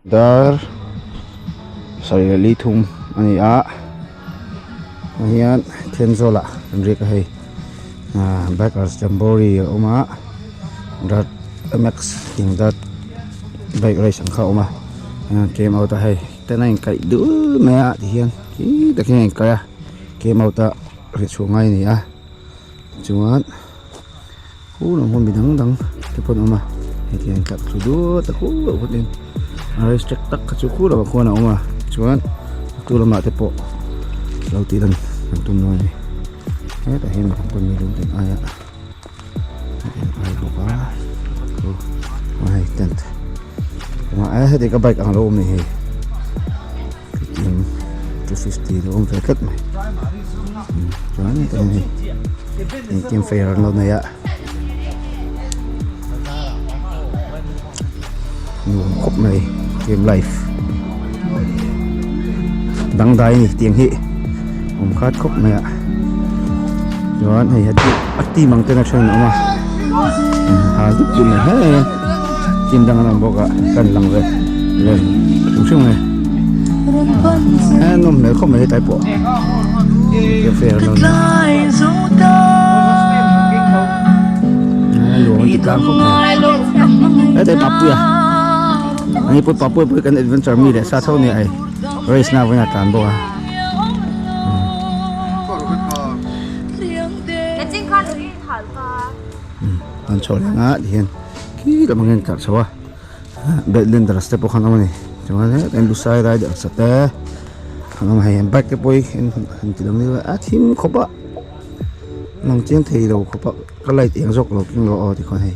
Dar sarih leh li thum a ni a ah hian Thenzawl ah kan riak a hei ah bikers jamboree a awm a dirt mx tih dirt bike race ang kha a awm a came out a hei ten a inkaih dul mai a tihian khi tak hian a inkaih a came out a ri chhuah ngai a ni a chuan. Khu lam pawh mi dang dang te pawh an awm a hetiang in tlar thlu dut a khu loh phawt in a race track tak kha chu khu lamah khuan a awm a chuan a tu lamah te pawh lo tih lan an tum dawn a ni hetah hian midang pawh mi lung den aia a ai bawk a chu hei tent a heti ka bike ang lo awm a ni hei. Ktm 250 lo awm ve tlat mai chuan hetah hian hei engkim fair an lo nei a nuam khawp mai game life dangdai a ni tiang hi awm khat khawp mai a chuan hei a team ang ten a then an awm a ha dup dup mai hle a team dang an awm bawk a kan lang ve ve hrim hrim mai a nawm hmel khawp mai hetlai pawh cafe an lo nia a nuam an ti tlang khawp mai hetlai papuia ani pawh papuia pawh hi kan adventure mi leh sa tho a nia hei race na vawiin a tlan bawk a. An chho leh ang a tihian khi lamah hian tlar chho a Bedlinders te pawh khan awm a ni chuan he Lusai Riders te an awm a hei an bike te pawh hi han ti lang ila a thim khawp a lang chiang thei lo khawp a ka light eng zawk lo keng lo aw tikhuan hei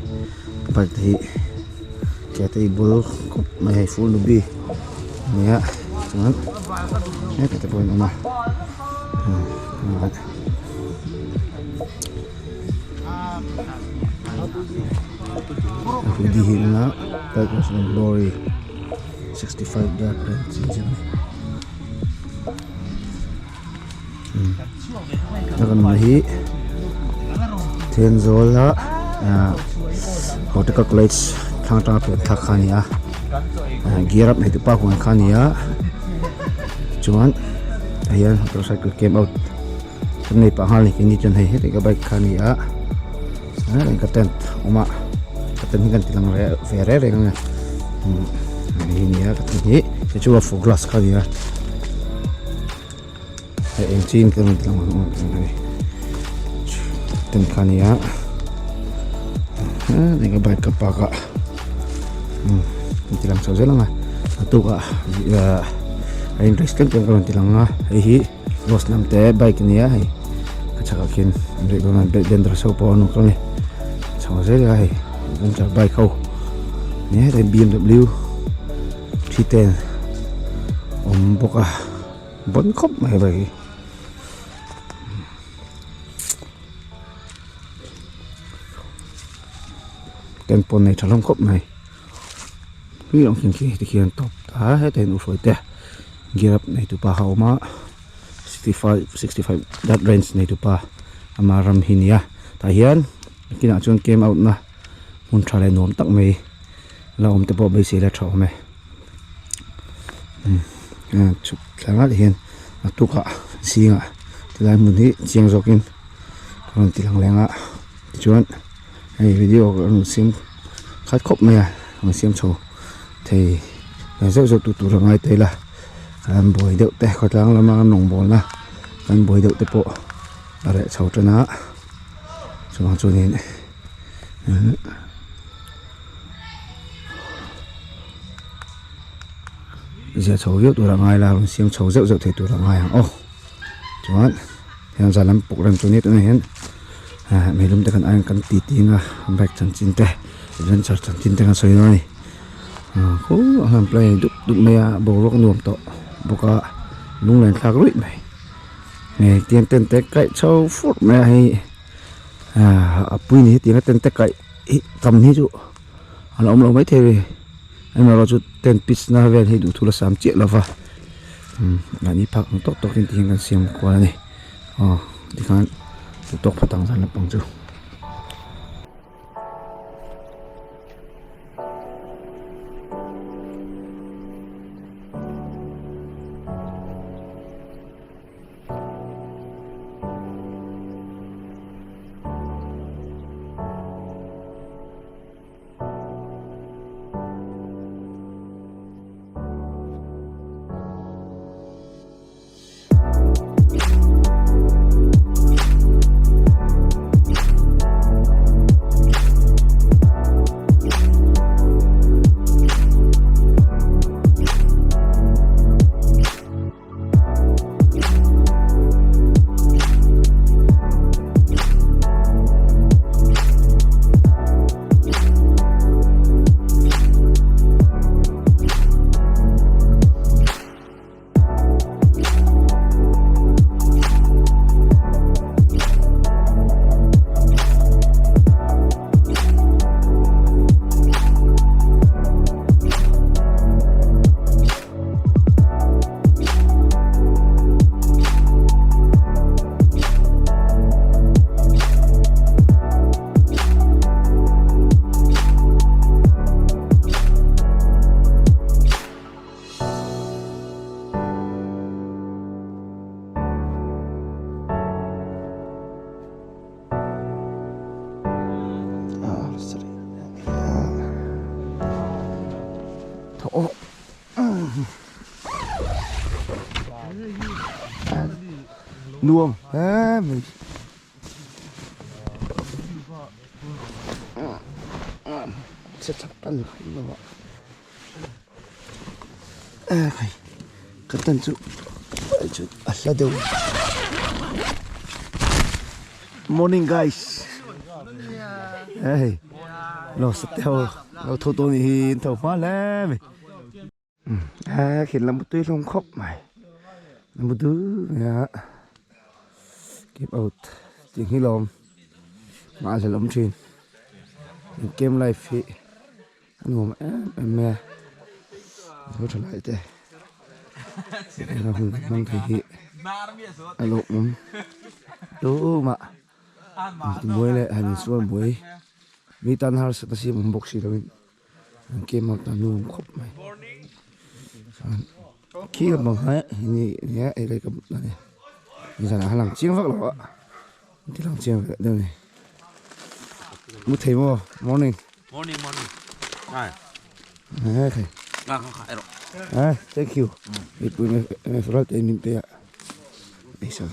bike te hi ke te hi bul khawp mai hei full nubi ania chuan hetah te pawh an awm a. Hoodie hi ina Tigers and Glory 65 dark red chin chin a kan hi Thenzawl a Horticulture College thlang atanga pian thlak kha a ni a gear up nei tu pa huan kha a ni a chuan tah hian motorcycle came out kan nei pah nghal a ni keini chuan hei heti ka bike kha a ni a heng ka tent awm a ka tent hi kan ti lang ve reng reng a ni hei hi a ni a ka tent hi hei chu a four glass kha a ni a hei eng chin ka rawn ti lang ang a ni tent kha a ni a heng ka bike ka park a kan ti lang chho zel ang a a tukah a in race tlem tlem ka rawn ti lang a hei hi. Bus lam te bike a nia hei ka chhakah khian an reh dawn a blender so pawh an awm tawh a ni chho zel a hei adventure bike ho nia hetah hian bmw 310 awm bawk a bawn khawp mai bike hi. Tent pawh nei tha hlawm khawp mai tui ang khi tikhian tawp ta hetah hian u hruai te gear up nei tupa kha a awm a 65 65 that range nei tupa ama ram hi a ni a tah hian kinah chuan camp out na hmun tha leh nuam tak mai la awm te pawh beisei la tha awm e chhuk thla nghat hian a tukah zingah tilai hmun hi chiang zawkin a rawn ti lang leng a tichuan. Hei video ka rawn siam khat khawp mai a rawn siam chho thei zeuh zeuh tu tur a ngai ta ila kan buai deuh te khawtlang lama kan rawngbawlna kan buai deuh te pawh a reh chho tan a chuvang chuanin zia chho viau tur a ngai la rawn siam chho zeuh zeuh thei tur a ngai ang aw chuan heng zan lam puk reng chu ni tunah hian ah meilum te kan aiin kan ti ting a bike chanchin te adventure chanchin te kan sawi dawn a ni ah khuh a han play dup dup mai a boruak nuam tawh bawk a lunglen thlak ruih mai nge tiang ten te kaih chho fur mai a hei ah a pui ni hetiang a ten te kaih hi tam hi chu a la awm lo maithei a ni amaherawhchu tent pitch na vel hi duhthul a sam chiah lova mahni phak ang tawk tawkin tihian kan siam kual a ni aw tikhan duhtawk phawt ang zan lampang chu. aw nuam hle mai che chak tan ka tan chu a hla deuh morning guys hei lo sate ho lo tho tawh ni hi an tho hma hle mai a khin lam tui hlawm khawp mai lam dul mai a keep out tih hi lawm nghahhlelh awm thin game life hi. A nuam em em mai a zo tha lai te heng hun hmang thei hi a lawmawm tumah intibuai leh han insual buai mi tan harsat a siam awm bawk si lovin an game ho tan nuam khawp mai chuan khi lampang hi ni nia hei lai ka a ni nizanah khan lang chiang vak lo a ti lang chiang ve deuh a ni mu thei maw morning. Morning morning. Ai. Eh thei. Nga kha kha ero. Eh thank you. Mi pui me me ral te min pe a. Ei sa eh.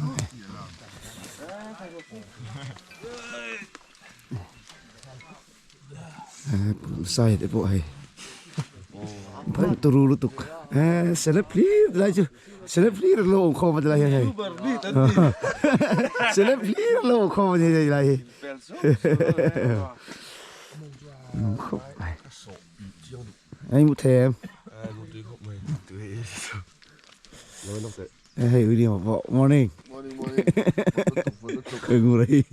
Eh sai te pawh hei. Ban turu lutuk. Eh celeb hlir lai chu celeb hlir lo awm khawm a ti lai hian hei. Celeb hlir lo awm khawm a ni hei lai hi. Anh mu thèm. Hey, William, morning. Morning, morning. Ngủ đây.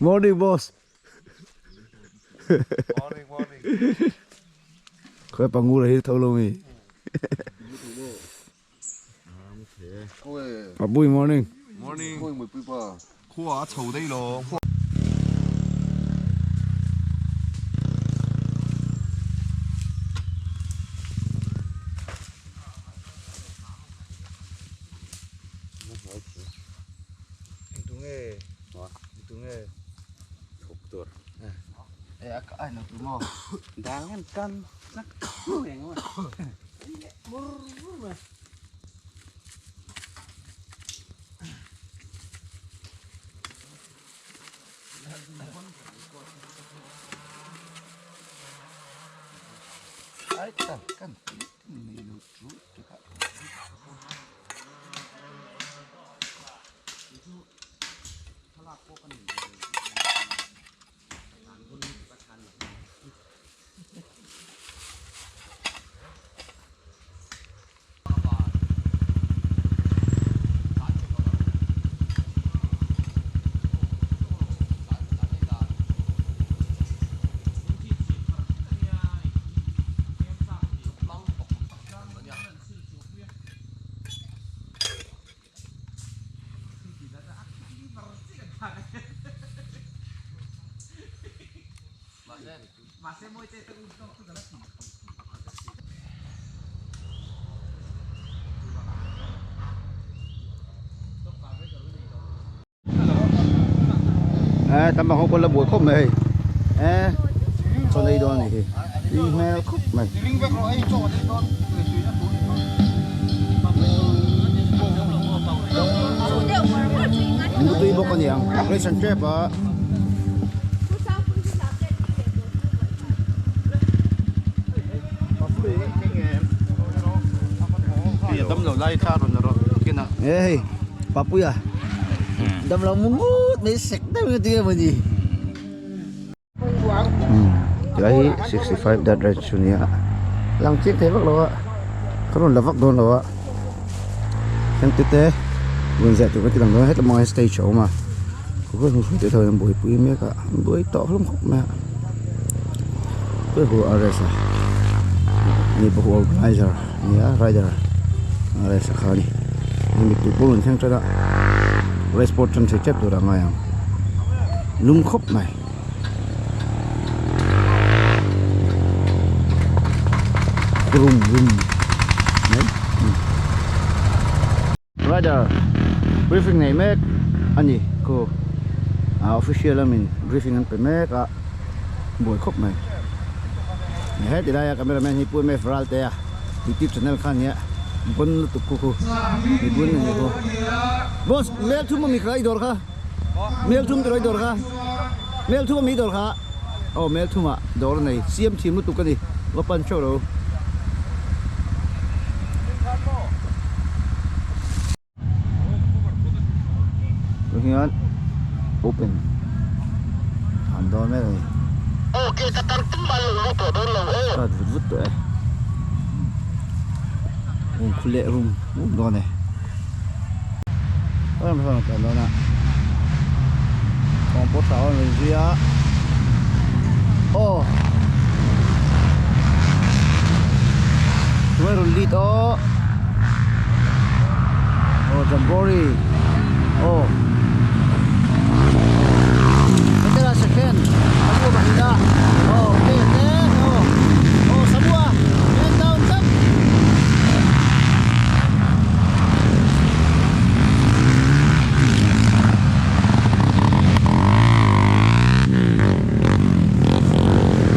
Morning, boss. Morning, morning. Khoi pa ngu đây thâu luôn mi. Apui morning. Morning. Khua a chho daih lo. Tam bang ho pawh la buai khawp mai hei eh chaw nei dawn a nih hi tui hmel khawp mai. Tui bawk a niang ration tep a. Hei Papuia damlo mu ngut mai sek deuh hi tinge mawni tilai hi 65 dat range chu nia lang chiang thei vak lo a ka rawn la vak dawn lo a hengte te rawn ziah tur ka ti lang dawn a hetlai hmangah hian stage a awm a. Khaw hmu hruai te tho hian buaipui mek a an buai tawh hlawm khawp mai a khawi a rest a ni bawk organizer a ni a rider a rest a kha a ni hei mipui pawh rawn thleng tan a race pawh tan thei tep tur a ngai ang lum khawp mai. Rum rum mai. Rider briefing nei mek a ni khu ah official lamin briefing an pe mek a buai khawp mai. He ti laia cameraman hi Pu MF Ralte a youtube channel kha nia bon lutuk khu khu mi bun a ni khu. Boss mel thum ami kha i dawr kha mel thum tiraw i dawr kha mel thum ami i dawr kha aw mel thum ah dawr a nei siam thiam lutuk a ni va pan theuh lo. Tah hian open an dawn mek a ni. Start vut vut tawh e. Room khu leh room room dawn e. Ram sawn a tlan dawn a. Thawng pawh tha a rawn zui a. Aw. Tunge rawn lead aw. Aw Jamboree. Aw. Hetela second. Samu pahnih a. Aw te te aw. Aw Samu a. Man down tlat.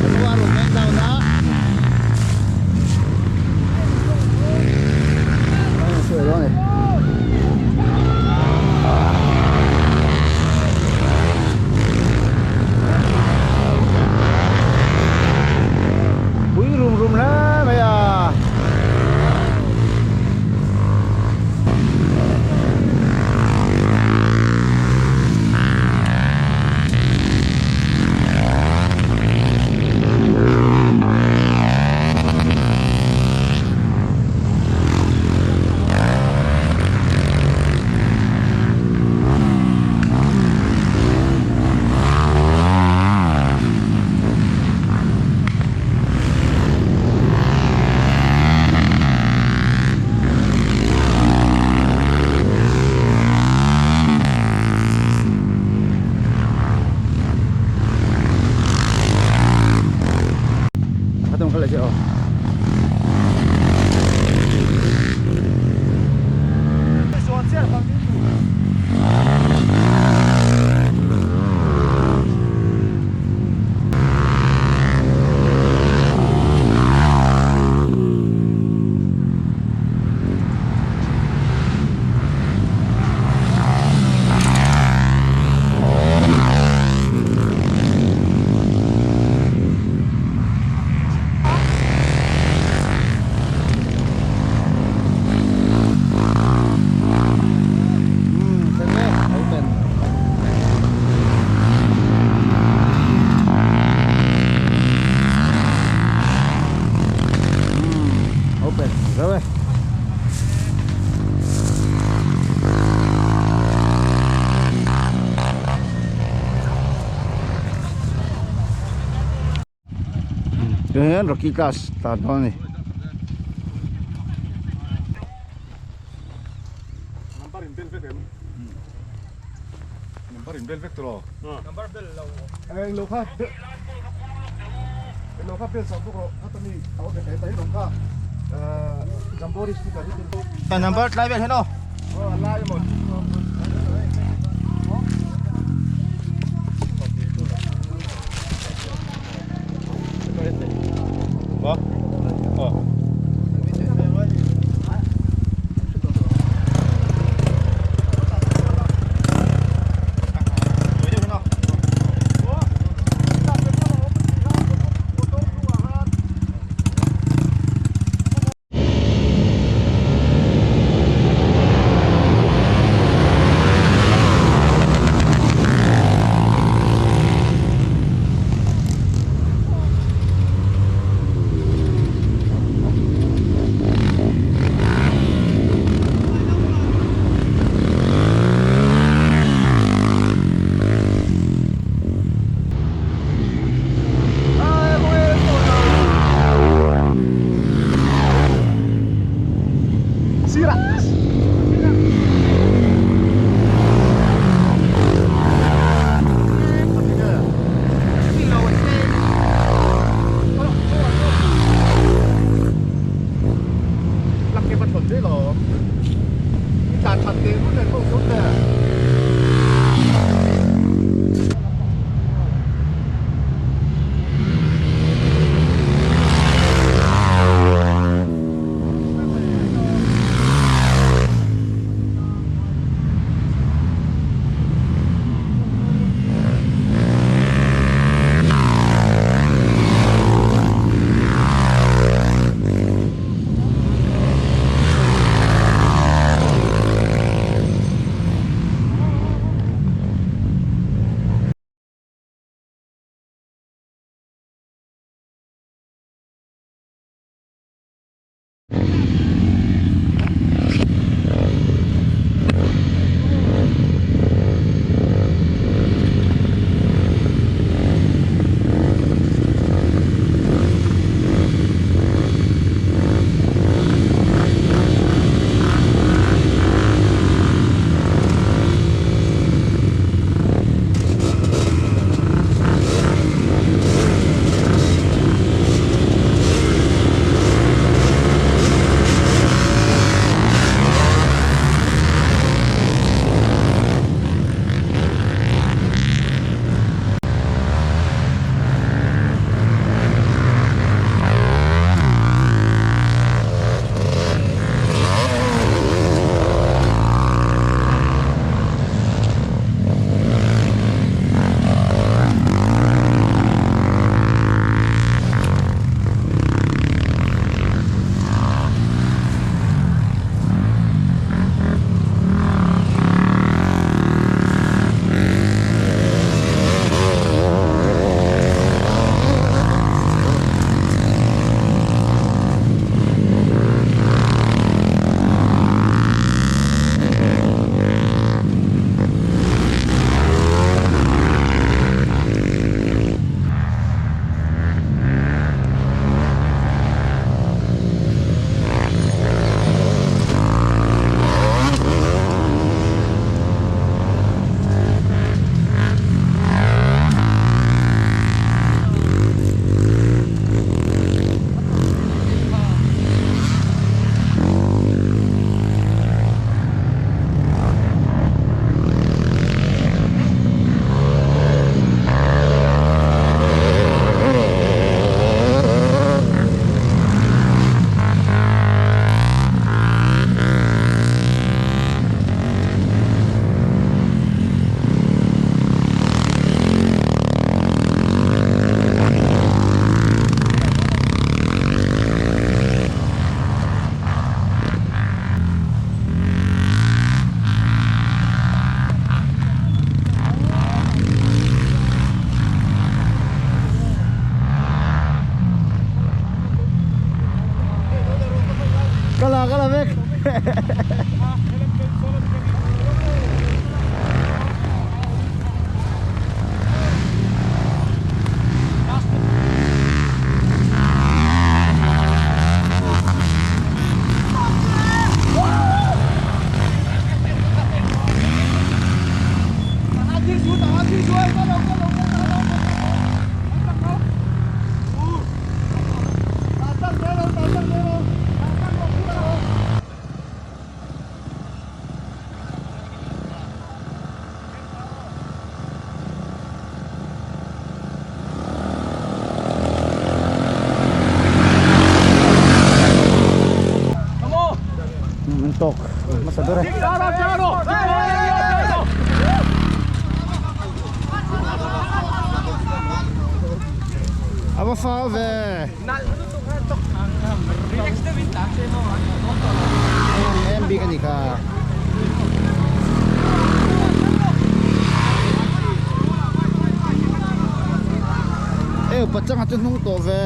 Samu a rawn man down a. Pui rum rum hle mai a. Hian Rocky class tlan dawn a ni. Number in bel vek em? Number in bel vek tawh lo. Number bel lo. Eng lo kha eng lo kha bel sak bawk rawh kha mi a awm ve ta hi lawm kha Jamboree sticker hi Ta number tlai vel hian aw. Aw a lai emaw. ka la vek. An tawk hmasa ber e. A va fal ve. Em bik a ni kha. E pachang a chu hnung tawh ve.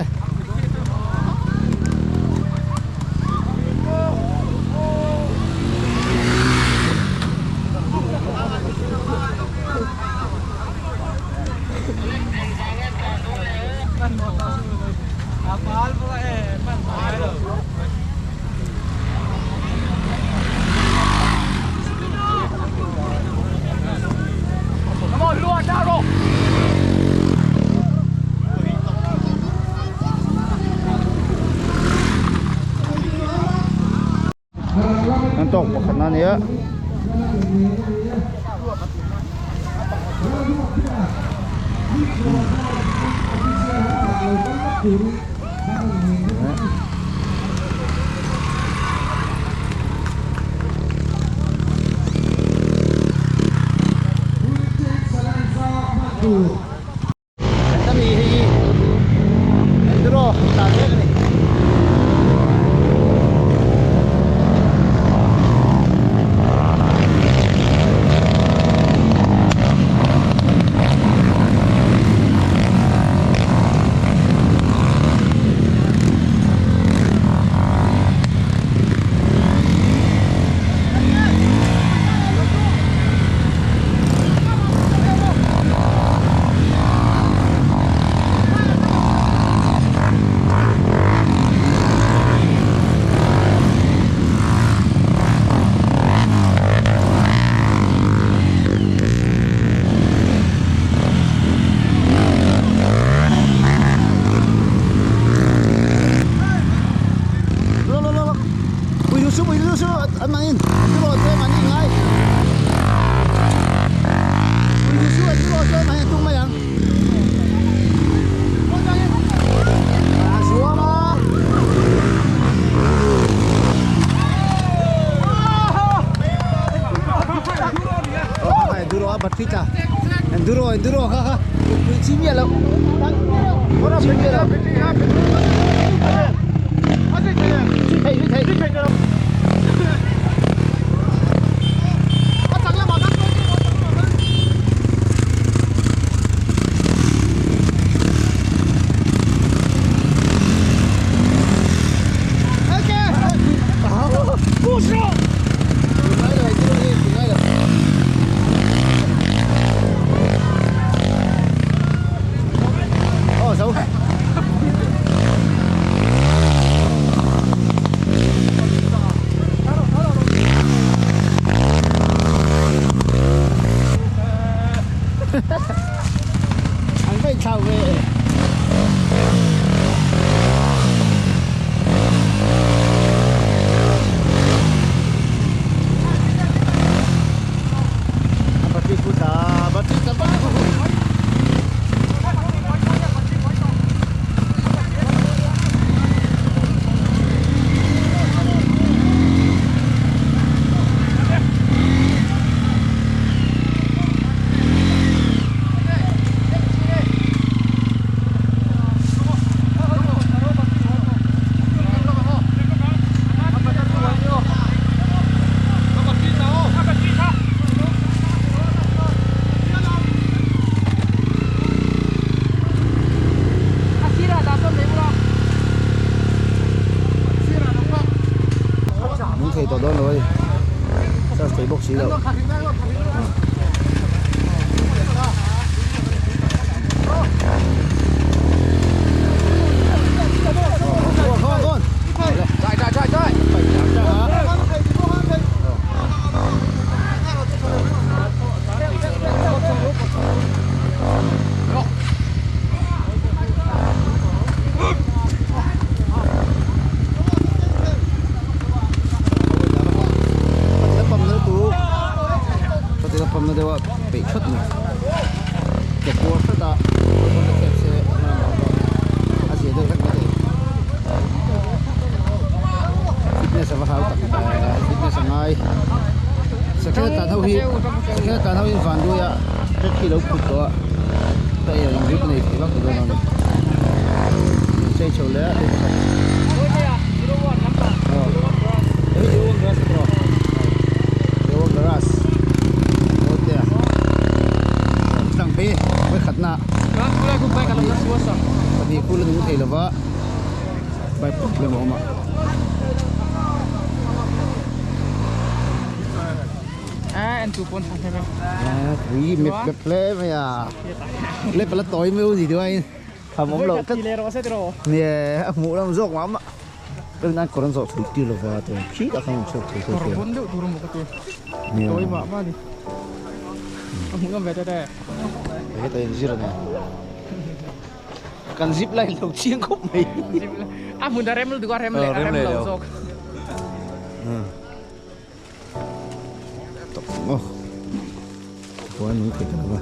An tawk pakhat na nia. Kan ni hei enduro tlan mek a ni. Lo lo lo lo. Pui lu su pui lu su an mangin. Enduro te mani ngai. Pui lu su enduro te mani tung mai ang. À, xuống á. Ờ, enduro á, bật phít à. Enduro, enduro kha kha. Pui chi mia lo. Chi mia lo. Thei thei. Oh, xấu. tawh dawn lo a ni charge thei bawk si lo. Fitness ava hau tak fitness a ngai sakhian tan ho hi sakhian tan ho hi van duai a track hi lo phut tawh a ta ei ang grip nei thei vak ta dawn a ni chei chho leh a hei pakhat aw hei hi zero one grass a tawh zero one grass mawi te a tlang phei vawikhatna pahnih kul a nung thei lova. Bike problem a awm a. A en tu pawn thang thei A pui mep mep hle mai a. Lep la tawi meu ni duai in tham awm loh tlat. Ni a hmuh lam zawk mah mah. Kan nan kawr an zawh thui tir lova tawng khi tak khan an chhuak thei thei Kawr bun deuh tur a maw ka ti. Tawi mah mah ni. A hmuh nawm ve te te. Heta in zir a ni. Kan zip line lo chiang khawp mai. A hmun a rem lutuk a rem leh a rem lo zawk. Tawp maw. Khua nung thei ta lova.